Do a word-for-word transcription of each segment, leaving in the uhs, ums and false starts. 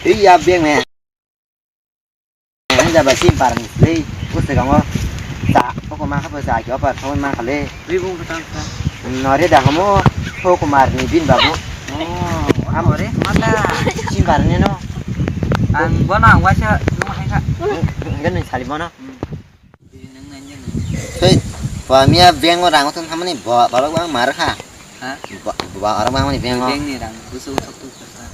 Iya beng me. Ang jaba sim par ni le. Uste kamo. Sa, poko ma khapo sa ki opar thon ma khale. Ri bung kata sa. Nore da kamo. Poko mar ni bin babu. Oh, am ore mata. Sim par ni no. Ang bono ang waisa nung hai kha. Enggak nih sali bono. Hei, ba miya bank o rang thang thamani ba, ba, ba, mar kha. Ha? Ba, ba, orang bang mani bank o. Bank ni rang, busu uthok tuk tuk kha.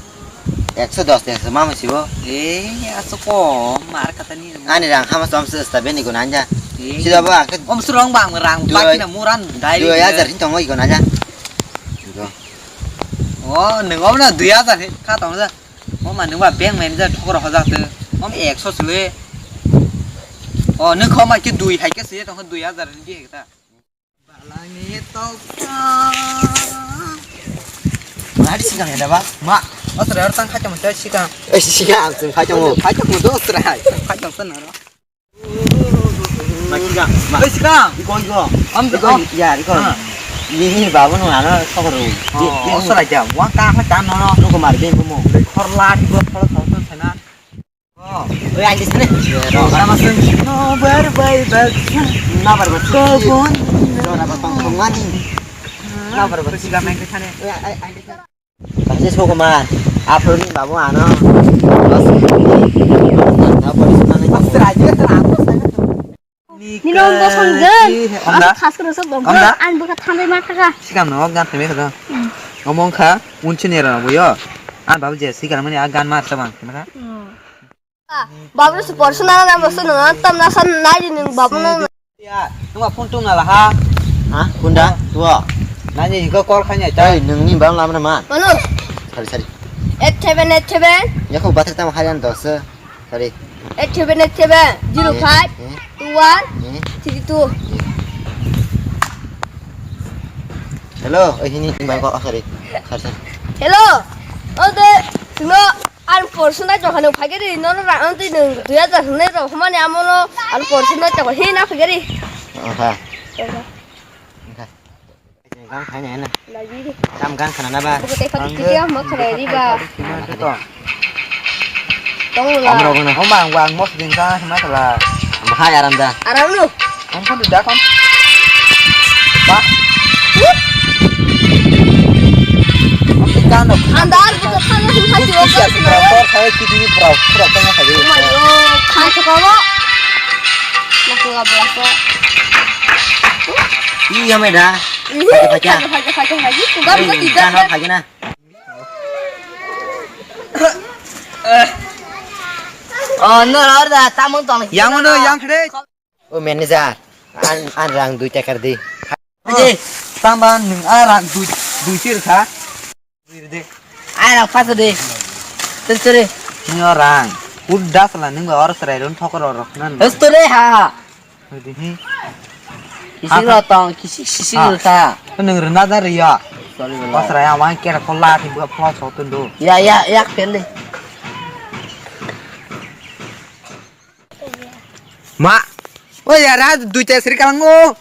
Ekso dos, ekso ma masibo. Eh, aso ko, mar kata ni. Ani rang hama som se sta beni go nanja. Eh. Sida ba, ke om surong bang rang, dua, baki na muran, dai. Dua hajar hin tongo igo nanja. Igo. Oh, nung om na dua hajar he, kha tong ja. O ma nungba bank manager thokro hojak tw. Om ekso sile. O nung kho ma ki dui hai ke sile tong dui hajar ni bi hekta. Balani toksa. Mari sikang ya ba? Ma, o tra tang khacha mo sikang. Eh sikang, sing khacha mo. Khacha mo do tra hai. Khacha mo sana ro. Oi, sikang. Iko, iko. Am, iko, am. Ya, iko. Ah. Ini, ini babu nung ano, sokoro. Oh, oh, sarai jam. Wang ka, ka, no, no. Nung kemari, beng, kamu. Khorla, di gua, khorla, khorla, sana. Oh, oi, aja sini. Sama sini. No, bar, bai, bar. Na, bar, bar. Kebun. No, na, bar, bar, bar. Na, bar, bar. Sikang, main ke sana. Oi, ai, ai, ai. Kaisa sokoma, aphuru ni babu ano. Nino bosong jen. Amda? Khas koro sok bongkoro, amda? An bwkha thambai ma kha kha. Sikam no gan thambai kha. Hmm. Omo wngkha, unchi nera no boyo. An babu je sikar mani a gan mar tabang kha. Hmm. Babu se porsu na na bosu na tam na san na di ning babu na. Ya, nungba phone tung na la ha. Ha? Phone da? Tua. Na ni ko call khaini ta. Ei, nung ni bang lam na ma. Manu. Sorry, sorry. Eight seven eight seven. Ya ko bathar tam harian dos. Sorry. Eight seven eight seven zero five two one three two. Hello, eh, hini, ni bang ko, oh, sorry. Sorry, sorry. Hello. Oh, de, sino. Ang porsu nai tongkha nwng phaikhe ri, nono rang twi nwng dui hajar hwnwi rw hwnmani amono ang porsu nai tongkha hi na phaikhe ri. Oha. Oha. Oha. Gang khaina na. Lagi ri. Tam gan khana na ba. Buku tei pati titi ah ma khana ri ba. Tong la. Amro gana. Homa ang wang mos din ka ma khala. Bahai aram da. Aram lu. Ampun da kon. Ba. Andar buka khana hum hati oka sina. Tor khai kidini pura pura tengah khai. Mayo khan chakabo. Maku ga belasa. Iya meda. Pakai pakai. Pakai pakai pakai. Tugas kita. Jangan pakai na. Oh no, order tamung tong. Yang mana yang kede? O manager, an, an rang dui taka di. Aje, tamba nwng a rang dui, dui tir kha. Dui de. Ai rang phasa de. Tir tir. Nyo rang. Udda sala nwng ba or srai ron thokor or nan. Estore ha. Dui hi. Kisik lo tong, kisik sisik lo kha. Nwng rena da riya. Sorry bro. Or srai awang kera kola ti bua phlo so tundu. Ya ya ya pele. Ma, o yara dui ta sri kalang o.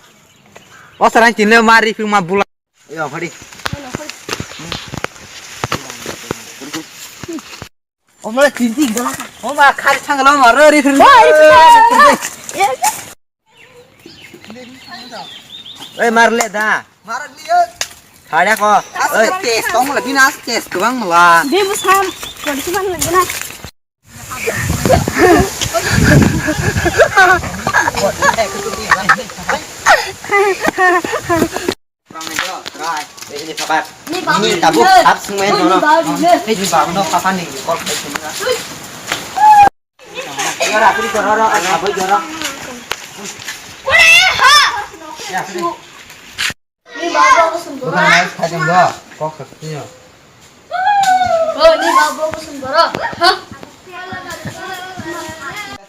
O sarang chini ma ri phi ma bula. Yo khadi. O ma tin tin gala. O ma khar chang lo ma ri phi. Oi mar le da. Mar le. Khada ko. Oi. Tes tong la bina tes ko bang la. Be musam. Ko di man la bina. Ni babu ni. Ni babu ni. Ni babu ni. Ni babu no papa ni call khai sini na. Jora, kuri jora, jora, jora. Ya, kuri. Ni babu aku sembara. Bukan main saja enggak. Kok sepertinya. Oh, ni babu aku sembara. Hah?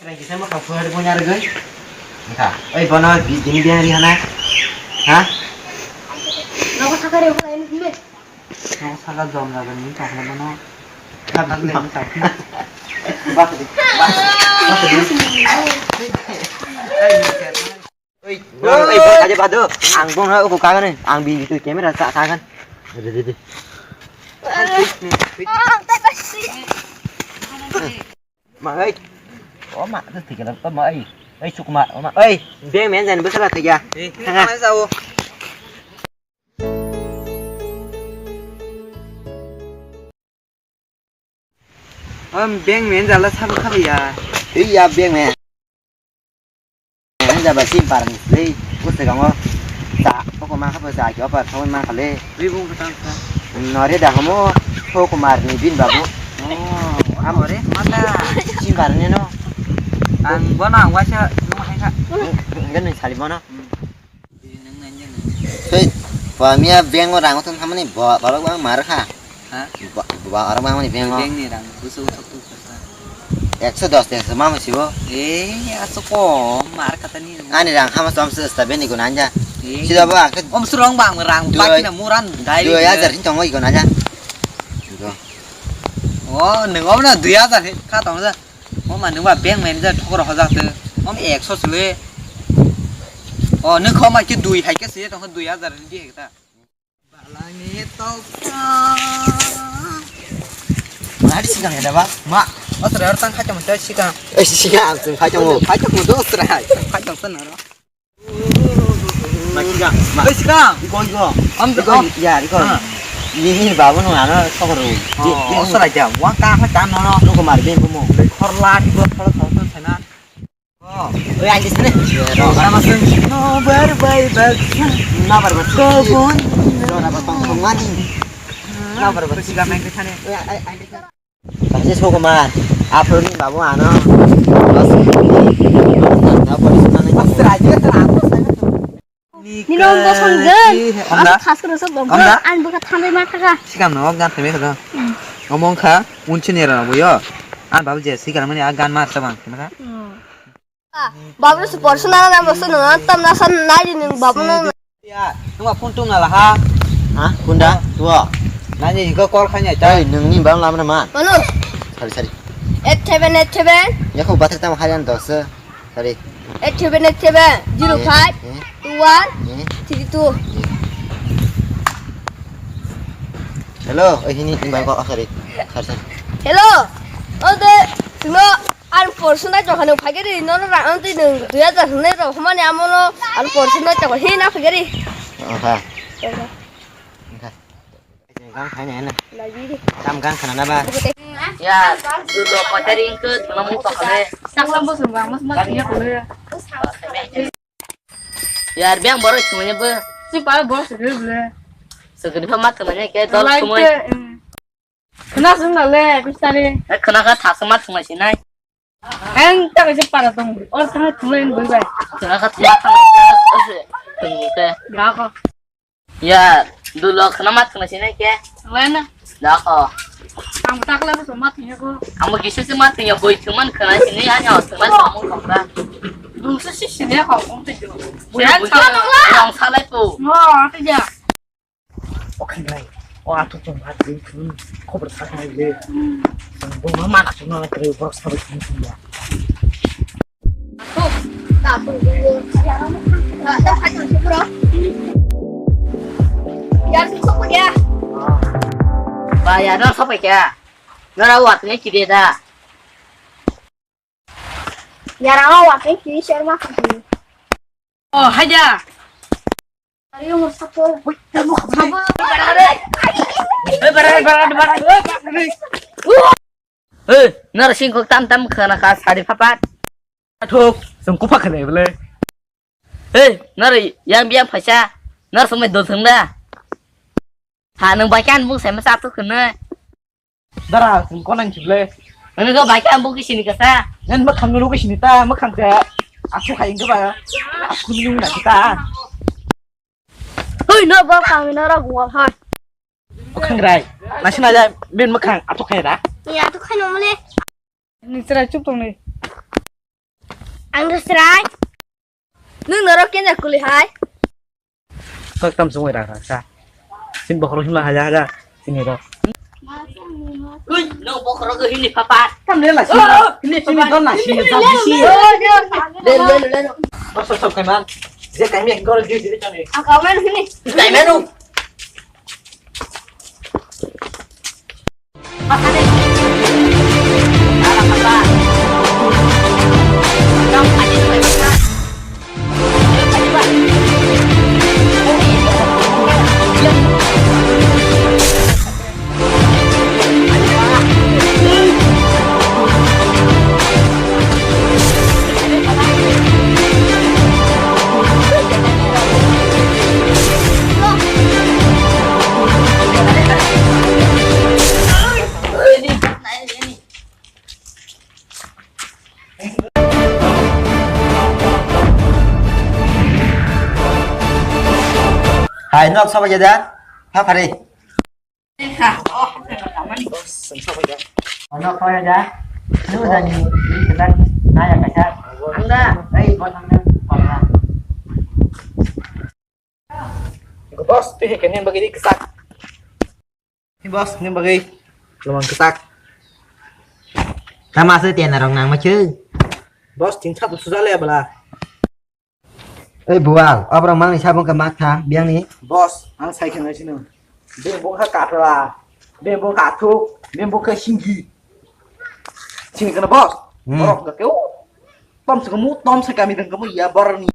Try kita mau kabar punya harga. Entah. Oi, bono di sini dia di sana. Hah? Napa sakar ya, bukan ini. Nokha saka jom jaga ni tong khe bono. Bak de, bak de. Bak de. Oi, oi, bak aja bado. Ang bong ha uku kagan ni. Ang bi tu camera sa kagan. De, de, de. Ah, tak pasti. Ma oi. O ma, tu tiga lang ma oi. Oi, Sukma, o ma oi. Beng men jan bwsala tiga. Eh, thanga. Thanga jao. Om beng men jala sabo khabi ya. Ui ya beng men. Jaba sim parang sle. Ko se gango. Sa ko ma khabi sa ki opa thon ma khale. Ui bung khatang sa. Nore da homo. Ko kumar ni bin babu. Oh, amore mata. Sim parang ni no. Ang bono ang waisa nung hai kha. Enggak nih sali bono. Hei, pamia beng o rang o thang thamani ba, barok bang mar kha. Ha? Ba, ba, barok bang mani beng o. Beng ni rang, busu uthok tu kha. Ekso dos, ekso ma masi bo. Eh, aso ko, mar kata ni. Ani rang hama som se sta beni guna anja. Eh. Sida ba, ke om surong bang rang, dua, baki na muran, dai. Dua hajar ni tongo i guna anja. Go. Oh, neng om na dua hajar he, kha tong ja. O ma nungba bank manager thokro hojak twi. Om ekso sile. O nung kho ma ki dui hai ke sile tong dui hajar ni di hekta. Balangni toksa. Mari sikang ya ba? Ma, o sere tang khacha mo sikang. Eh sikang, sing khacha mo. Khacha mo do sere. Khacha mo naro. Ma sikang, ma. Oi sikang. Iko iko. Am iko. Ya iko. Ni ni babu no ano sokoro. Oh, sere ja. Wa ka khacha no no. Nuko mar bin ko mo. Khorla di go khorla sokoro sana. Oh, oi, aji sini. Nama sini. No, bar, bai, bar. Na bar, bar. Kobun. No, na bar, tong, tong, mani. Na bar, bar. Siga main ke thane. Oi, ai, ai. Kasi so koma. Apro ni babu ano. Bas. Na bar, sana ni. Bas, raja, tera, aku sana tu. Nino bosong gen. Amda? Khas koro sok dong. Amda? An buka thambai ma thaka. Sikam no, gan thambai koro. Ngomong kha, unchi nera na boyo. An babu je sikar mani a gan mar sabang, kena kha? Babu su porsu na na bosu no tam na san na di ning babu no. Ya, tuma phone tung na la ha. Ha, kunda, tuwa. Na ni ko call khanya ta. Ei, nung ni bang lam na ma. Manu. Sorry, sorry. Eight seven eight seven. Ya ko bathar tam harian dos. Sorry. Eight seven eight seven zero five two one three two. Hello, eh ini ini bang kok sorry. Sorry, sorry. Hello. Oh de, sino. Ar porsu nai tokha nung phai gari no ra ang twi nung dui hajar hwnwi rw hwnmani amo no ar porsu nai tokha hi na phai gari. Aha. Engkha. Gang khai na na. Lagi di. Tam gang khana na ba. Ya, dulo kotari ingkut mamu tokha le. Saklam bo sung bang mas mas ya kule. Yar biang borok sumanya bo. Si pa borok sugri bole. Sugri pha mat khamanya ke dol sumai. Khna sung na le bistari. Eh, khna kha thasa mat khamai sinai. Ang ta kaisa para tong. Or thang thulai ni bai bai. Khna kha thasa thang. Tong ke. Ga ko. Ya, dulo khna mat khamai sinai ke. Lai na. Da ko. Ang tak la so mat ni ko. Amo kisi se mat ni ko thuman khna sini anya thuman kamu ko ka. Dungsa si sini ko kong te jo. Buya buya. Yang salai po. Ngo, te ja. O khangrai, o athuk chwng ha jing thun khobor saknai le. Chwng bo ma mana chwng na kre borok sabai thun thun ya. Athuk, ta athuk. Ya, ta khai thun bro. Ya, suk suk ya. Ba ya, na sabai kya? Na ra wat ne kide da. Yarang o watwi twi serma khamu. Oh, haja. Ari mo sapo. Ui, mo sapo. Sapo. Oi, bara, bara, bara, bara. Oi, nara sing kok tam tam khana kha sari phapat. Athok, sung kupa khana bole. Oi, nara yang biang phaisa. Nara sung mai do thung da. Ha, nung bai kan bung sai ma sa tu khana. Dara, chwng konang chible. Nang go bai ka ambo kisini kasa. Nang makhang nuru kisini ta, makhang ka. Aku hai ingga ba. Aku nuru na kita. Hoi, no ba kang no ra gwal hai. Makhang rai. Nasi na ja bin makhang atu khai ra. Ya, atu khai no male. Ni chrai chup tong ni. Ang do chrai. Nung norok kenya kuli hai. Kok tam sungwi rak rak sa. Sin bokhorok himla haja haja. Sini ro. Ui, no bokhorok hini papa. Tam le la sini. Hini sini don na sini don sini. Le le le. Bos bos kai man. Je kai mi gor di di chani. Akamen hini. Kai menu. Makane. Hai, nok soba jada. Ha, phari. Nok soba jada. Nu jani, ini kita naya kaisa. Anda, hei, buat anda, buat anda. Boss, twi hai khe nini bagwi ri kwchak. Boss, nini bagwi lomang kwchak. Tama se tena rong nang ma chu. Boss, tin sat suja le bala. Ei bual, obrok mangni sabung khe mak tha, biyangni. Boss, ang sai khe nai sino. Be bo kha katla, be bo kha thuk, be bo kha singgi. Sini kana boss. Hmm. Borok ga keu. Tom se kamu, tom se kami dang kamu ya borni.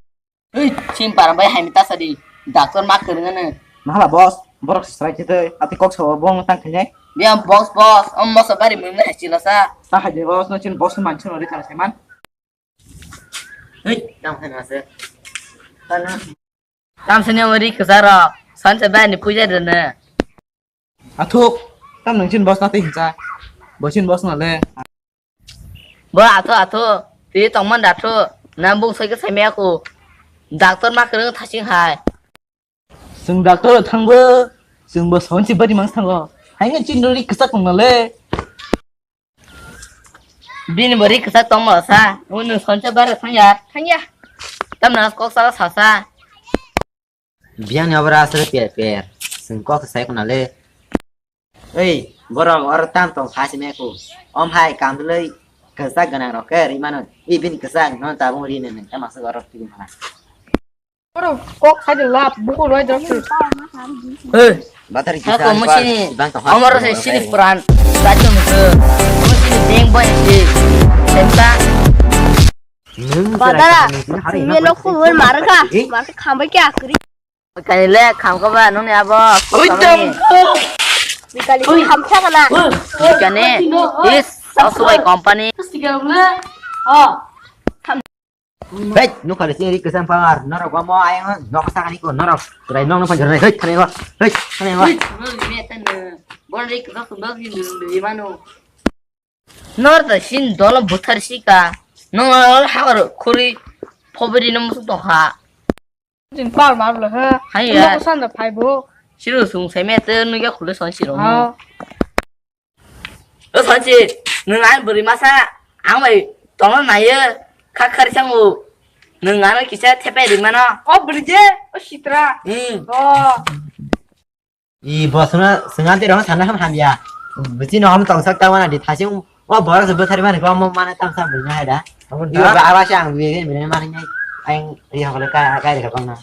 Ei, chim param bai hai mita sadi. Doctor ma kwrwngano. Mahala boss, borok se srai khe tei, ati kok sawa bong tang khe. Biya boss, boss, om boss bari mung hai chila sa. Ta hai de boss, no chin boss man chino ri tang seman. Ei, tam hai na se. Tana. Tam sene ori kwsaro. Sanse bai ni puja dene. Athuk, tam nung chin boss na tei hinsa. Bo chin boss na le. Bo athuk athuk, twi tongman da thuk, na bung soi khe sai maya khu. Doctor ma kwrwng thasing hai. Chwng doctor thangbo, chwng bo sonsi bari mang thango. Hai nge chin ri kwchak tong na le. Bini bo ri kwchak tong ma sa. Unu sonsi bari thang ya. Thang ya. Tam na kok sa sa sa. Biyangni obora aswk per per. Chwng kok sai khuna le. Ei, borok oro tam tong kha simi kho. Om hai kamdwlwi kwchak gwnang rok khe ri mano. I bini kwchak no tabung ri nang tama se oro tibin hala. Oro kok sai de lap buku roi dok. Ei, batari kisa ko musini. Amar se sini pran. Satu musuh. Musini deng boy si. Semta. Badara, simi lo khubur mar kha, mar kha khambai kya kri. Kani le kham kha ba nungni abo. Oi, tam. Bikali kham kha kana. Kani, is, Osubai company. Hei, nukha le sini ri kesang pawar, norok ba mo ayang, nok sa kani ko, norok. Trai nok no panjor nai, hei, thani ko, hei, thani ko. Bon ri kesa sundor di di mano. Nor da sin dolo buthar sika. Nor hagor khuri phobiri no musuk tongkha. Jin par mar lo ha. Hai ya. Mo san da phai bo. Siru sung sai me te nugya khule son siro. Ha. O son si, nung ang buri masa, ang bai tongno naiyo, kha khari sangu. Nung ano kisa thepai ri mano. O buri je, o sitra. Hmm. O. I bosno swngan twi rong sana ham hamya. Bisi no ham tong sak tawana di thasing. O borok se bwthari mani ko mo mane tam sam bini hai da. Abo di ba aba se ang bi ge bini mani nai. Ang ri ha kole ka ka ri ka kong na.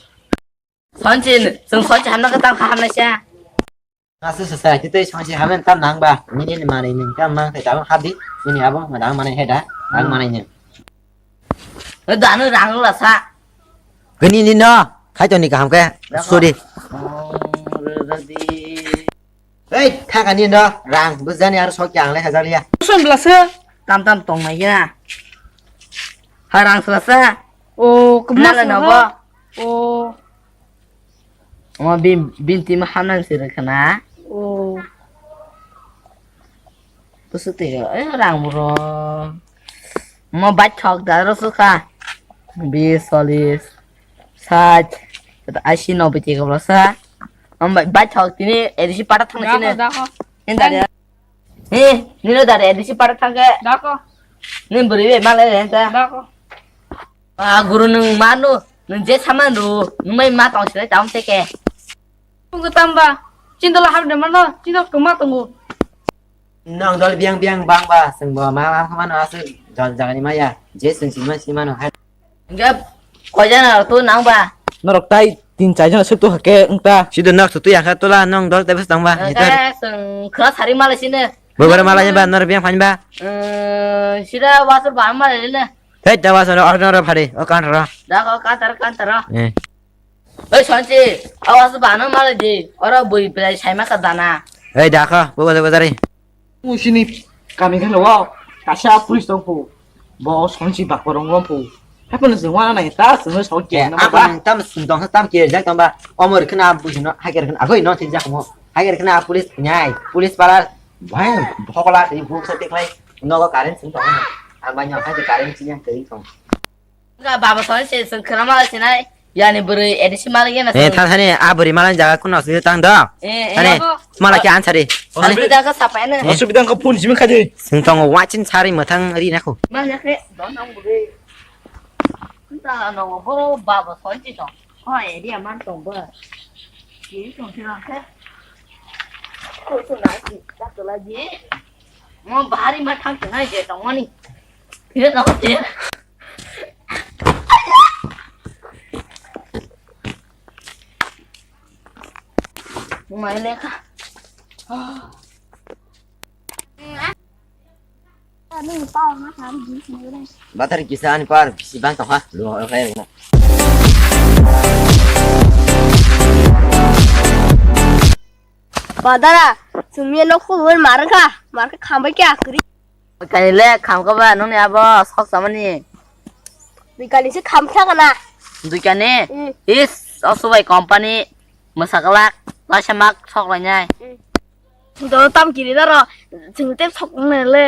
Sonchi, sung sonchi hamna ka tam ka hamna sia. Asu sa sa kite sonchi hamna tam nang ba. Nini ni mani ning tam mang te tam hadi. Nini abo ma dang mani hai da. Ang mani ni. Danu rang la sa. Gani ni no, khai to ni kaham khe. Sorry. Hei, thaka ni no, rang bujani aro sok yang le hajar ya. Son bla se. Tam tam tong nai ya. Ha rang sla sa. O, kumna la no bo. O. Omo bin, bin tima hamnang siri khana. O. Kusu tega, eh, rang bro. Mo bai thok da ro sukha. Bis, solis, sat, asi no biti ko sa. Mo bai thok tini edisi pata thang sini. Dako, dako. Inda dia. Eh, nino dare edisi pata thang ke. Dako. Nin beri be male enta. Dako. Ah, guru nung manu, nung je saman ru, nung mai ma tong sile tam te ke. Tunggu tamba, cinta lahar de mano, cinta kuma tunggu. Nong dol biang biang bang ba, seng bo ma ma mano asu jol jagani maya, je seng sima sima no hai. Enggak, kau jangan tu nang ba. Norok tai tin char jon sep tu hake engta. Sido nok sutu ya kha tola nong dol tebes tang ba. Enggak, seng kena sari male sini. Bobara male ba, nor biang phan ba. Eh, sida wasur ba male le. Hei, da wasur, or nor phari, o kan ro. Da ko kantar kantar ro. Eh. Oi, Sanchi, awas bana mala di. Oro bui belai saima ka dana. Hei, dakha, bo bazar bazari. Usini kami khalo wa, kasa police tong po. Bo Sanchi bak porong lom po. Hapo no zwa na ta, zwa so ke na apa ba. Nang tam sung dong tam ke jak tam ba. Omor khna bu no, hager khna agoi no tin jak mo. Hager khna police nyai, police pala. Bhai, bhokola ti bu sa te khlai. No ko current sung tong. Ang ba nyang hai current chi yang ke tong. Ga baba soi se sung khna ma se nai. Yani bwrwi A D C malik yana Eh, sir. Thang thani, a bwrwi malani jaga kuno asli tang do. Eh, eh, Thani, abo. Mala khe ansari. Ani jaga sapai na. Asubida wngkha phone simi khaidi. Sing tongo wachin sari mwthang ri nakho. Manya khe, don ang bwrwi. Nta no bo baba sonchi tong. Hoi, area man tong bo. Kiri tong sila khe. Ko so na ji, ta to la ji. Mo bahari ma thang tong ai je tong mani. Kiri tong je. Mai lekha. Bathari kisa ani par bisi bang tongkha. Lo, lo, lo, lo. Badara, chwngni nok khuloi mar kha, mar kha khambai khe akwrwi. Kani le khamkha ba nongni abo sok samani. Dui kani se khamkha kana. Dui kani? Mm. Is, osubai company, mwsaklak, laisa mak sok lainai. Mm. Chwng to tam kiri daro, chwng tei sok nai le.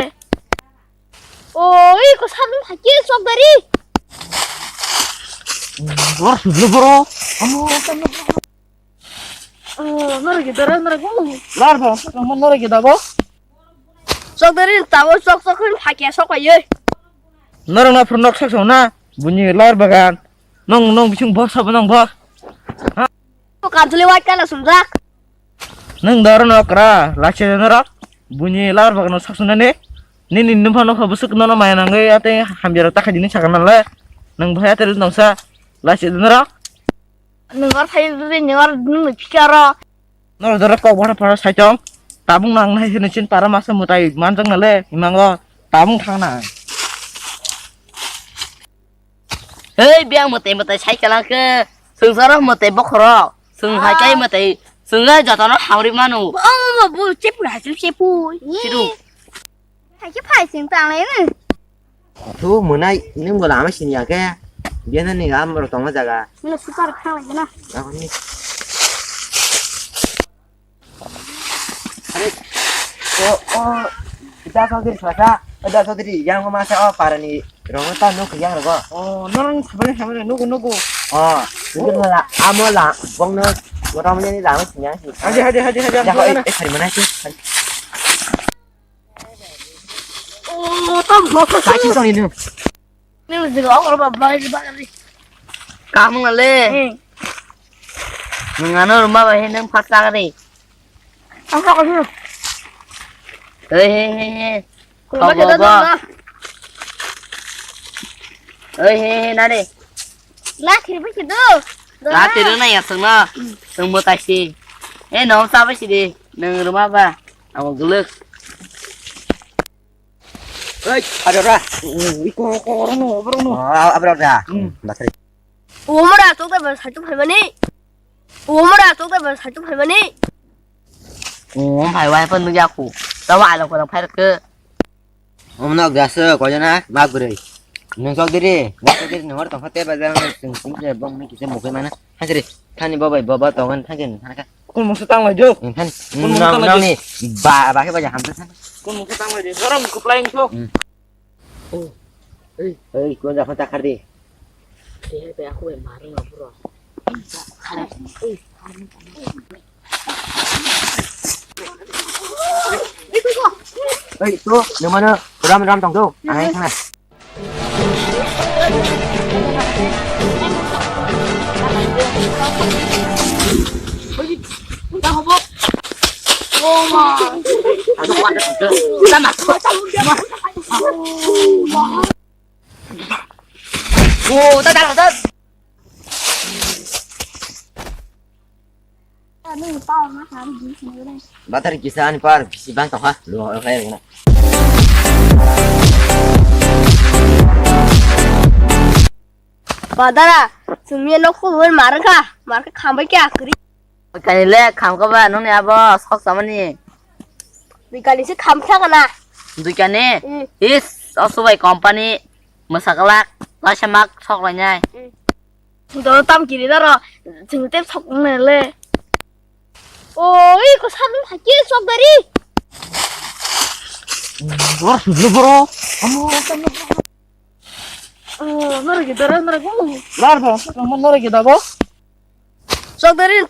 Oi, ko sabun phaki sok dari. Bor sujlo boro. Amo, amo. Oh, norok gidaro, norok gidaro. Lar ba, norok gidabo. Sok dari tabo sok sok hin phaki sok ayo. Norok na phuru nok sok sok na, buni lar bagan. Nong, nong bising bor sabo nong bor. Ko kanthuli wai kana sumjak. Nwng da oro no kra, lachi da norok. Buini lar bagano sak sunani. Nini nung phano kha busuk nono maya nangwi ate hamjaro ta khaidini sakana le. Nwng bhai ate nongsa, lachi da norok. Nwng or thai ri, nwng or nwng ni phikaro. Norok doro kok bana phara saitong. Tabung nang nai hini chin para masa mutai manjak na le, imango tabung thang na. Hei, biyang mwtai mwtai sai kalang khe, swngcharo mwtai bokhorok, swng hai kai mwtai, swng hai jotono hamri manu. Bo, bo, bo, chepu hai chepu. Sidu. Hai khe phai sing tang lai na. Thu mwnai, nung bo lama sini ya khe. Biyana ni gam ro tongma jaga. Mino super khang lai na. Ako ni. Are, o, o, da sodri sasa, da sodri, yang ko masa o parani, rongo ta nuk yang rogo. O, norong sabani sabani nugu nugu. O, nugu la, amo la, bong no, motamani la, mo sinya. Haji, haji, haji, haji, Ya, haji, eh, haji. Eh, hari mana sih? Hari. O, tam gok. Kachi tong ini. Ni mesti gua kalau bawa balik balik. Kamu ngale. Hmm. Mengano rumah bahe nang patla kare. Apa kau sih? Hei, hei, hei, hei. Kalau Kau baca bawa. Dah. Hei, hei, hei, nade. Lah, kiri pergi tu. Lah, tidur na ya sana. Tunggu taksi. Eh, nom siapa sih di? Nang rumah apa? Awak gelek. Oi, ada ora. Iko, iko, ora no, ora no. Oh, abra da. Hmm. Bakri. Umra tok da ba saitu phaimani. Umra tok da ba saitu phaimani. Oh, phai wai pon nugya ku. Tawa alo ko phai ke. Om nok das ko jana, mak bri. Nung sok diri, nung sok diri, nung hor tong khate ba jang sing sing je bong ni kise mukai mana. Hasri, thani babai baba tongan thangin thanaka. Kun mungsa tang lai jo. Thani, Kun mungsa nang tang lai nang jo. Ni ba ba ke ba jaham ta. Kun mungsa tang lai jo. Sorom kuplai ing sok. Hmm. Oh. Ei, ei, kun ja phata khar di. Te be aku be marung abro. Ei, tu, nang mana ram ram tong tu. Ai, sana. Bathari kisa ani par bisi bang tongkha. Lo, lo, lo, lo. Badara, chwngni nok khuloi mar kha, mar kha khambai khe akwrwi. Kani le khamkha ba nongni abo sok samani. Dui kani se khamkha kana. Dui kani? Hmm. Is, osubai company, mwsaklak, laisa mak sok lainai. Hmm. Dono tam kiri daro, chwng tei sok nai le. Oi, ko sabun phaki sok dari. Bor sujlo boro. Amo, amo, amo. Oh, norok gidaro, norok. Lar bo, norok gidabo. Sok dari